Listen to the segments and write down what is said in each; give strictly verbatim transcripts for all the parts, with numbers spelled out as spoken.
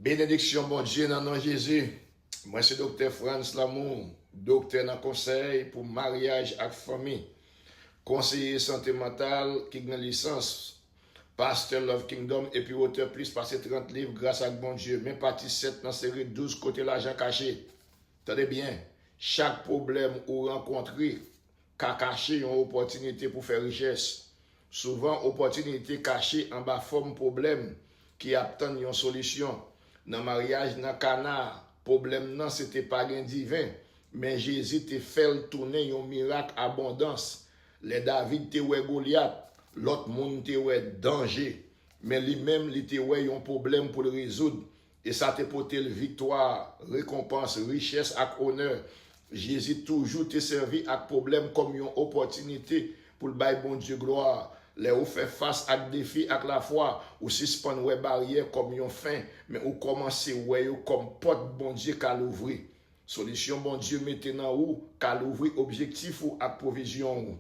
Benediksyon Bondye nan non Jezi. Mwen se Doktè Frantz Lamour, doktè nan konsèy pou maryaj ak fanmi, konseye sante mantal ki gen lisans, pastè Love Kingdom epi otè plis pase trant liv gras ak Bondye. Men pati sèt nan seri douz kote lajan kache. Tande byen, chak pwoblèm ou rankontre ka kache yon opòtinite pou fè richès. Souvan, opòtinite kache anba fòm pwoblèm ki ap tann yon solisyon. Nan maryaj nan Kana a, pwoblèm nan se te pa gen diven, men Jezi te fè l tounen yon mirak abondans. Lè David te wè Golyat, lòt moun te wè danje, men li menm li te wè yon pwoblèm pou l rezoud, e sa te pote l viktwa, rekonpans, richès ak onè. Jezi toujou te sèvi ak pwoblèm kòm yon opòtinite pou l bay Bondye glwa. Lè ou fè fas ak defi ak lafwa, ou sispann wè baryè kòm yon fen, men ou kòmanse wè yo kòm pòt Bondye ka louvri. Solisyon Bondye mete nan ou ka louvri objektif ou ak pwovizyon ou.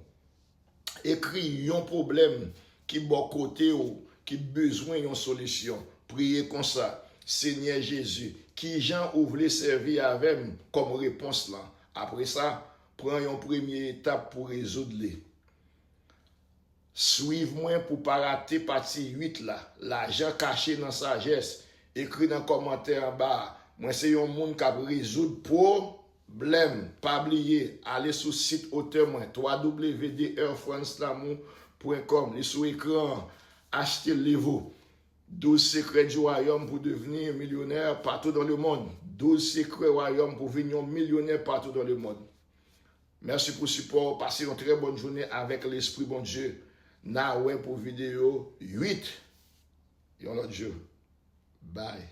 Ekri yon pwoblèm ki bò kote w ki bezwen yon solisyon. Priye konsa, Senyè Jezi, ki jan ou vle sèvi avè m kòm repons lan? Apre sa, pran yon premye etap pou rezoud li. Swiv mwen pou pa rate pati uit la, lajan kache nan sajès. Ekri nan kòmantè anba a. Mwen se yon moun k ap rezoud pwoblèm. Pa bliye, ale sou sit otè mwen, w w w dot frantz lamour pwen kòm. Li sou ekran an. Achte liv ou. Douze secrets du royaume pour devenir millionnaire partout dans le monde. Douze secrets royaume pou vin yon milyonè partout dans le monde. Mèsi pou sipò w. Pase yon trè bòn jounen avèk Lespri Bondye. N a wè pou videyo uit yon lòt jou. Bye.